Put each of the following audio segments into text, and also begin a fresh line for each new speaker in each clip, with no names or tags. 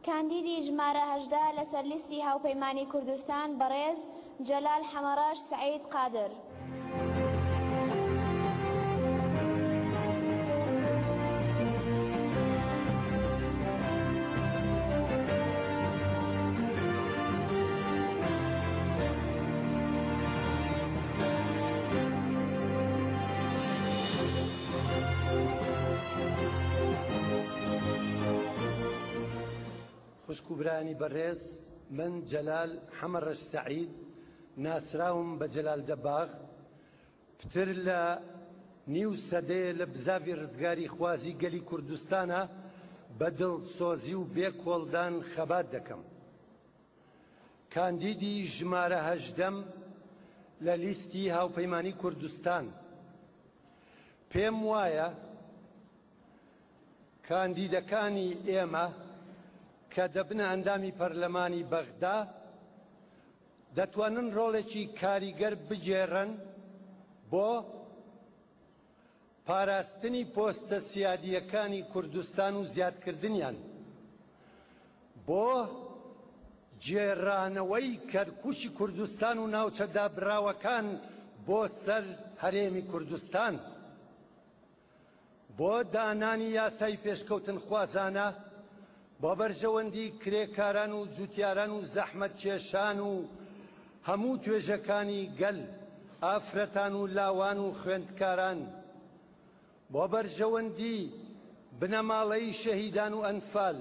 کاندیدی ژمارە 18 لەسەر لیستی هاوپەیمانی کوردستان بەڕێز جەلال حەمەڕەش سەعید قادر.
خوشک و برایانی بەڕێز، من جەلال حەمەڕەش سەعید، ناسراوم بە جەلال دەباغ، پتر لە نیو سەدەیە لە بزاڤی ڕزگاریخوازی گەلی کوردستانا بە دڵسۆزی و بێ کۆڵدان خەبات دەکەم. کاندیدی ژمارە هەژدەم لە لیستی هاوپەیمانی کوردستان. پێم وایە کاندیدەکانی ئێمە کە دەبنە ئەندامی پەرلەمانی بەغدا دەتوانن ڕۆڵێکی کاریگەر بگێڕن بۆ پاراستنی پۆستە سیادییەکانی کوردستان و زیادکردنیان، بۆ گێڕانەوەی کەرکوکی کوردستان و ناوچە دابراوەکان بۆ سەر هەرێمی کوردستان. بۆ دانانی یاسای پێشکەوتنخوازانە بۆ بەرژەوەندی کرێکاران و جوتیاران و زەحمەتکێشان و هەموو توێژەکانی گەل، ئافرەتان و لاوان و خوێندکاران، بۆ بەرژەوەندی بنەماڵەی شەهیدان و ئەنفال،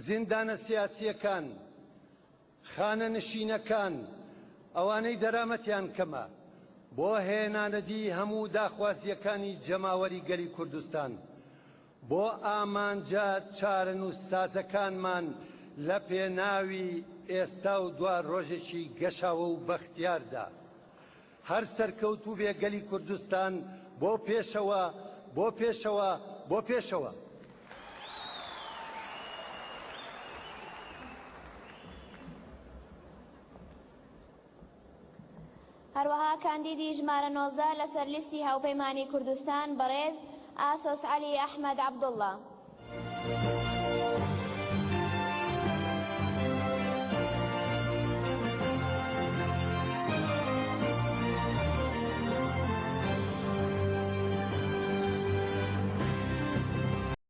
زیندانە سیاسییەکان، خانەنشینەکان، ئەوانەی دەرامەتیان کەمە، بۆ هێنانەدی هەموو داخوازییەکانی جەماوەری گەلی کوردستان، بۆ ئامانجە چارەنووسسازەکانمان لە پێناوی ئێستا و دوارۆژێکی گەشاوە و بەختیاردا. هەر سەرکەوتوو بێ گەلی کوردستان بۆ پێشەوە بۆ پێشەوە بۆ پێشەوە.
هەروەها کاندیدی ژمارە 19 لەسەر لیستی هاوپەیمانی کوردستان بەڕێز ئاسۆس عەلی ئەحمەد عەبدوڵڵا.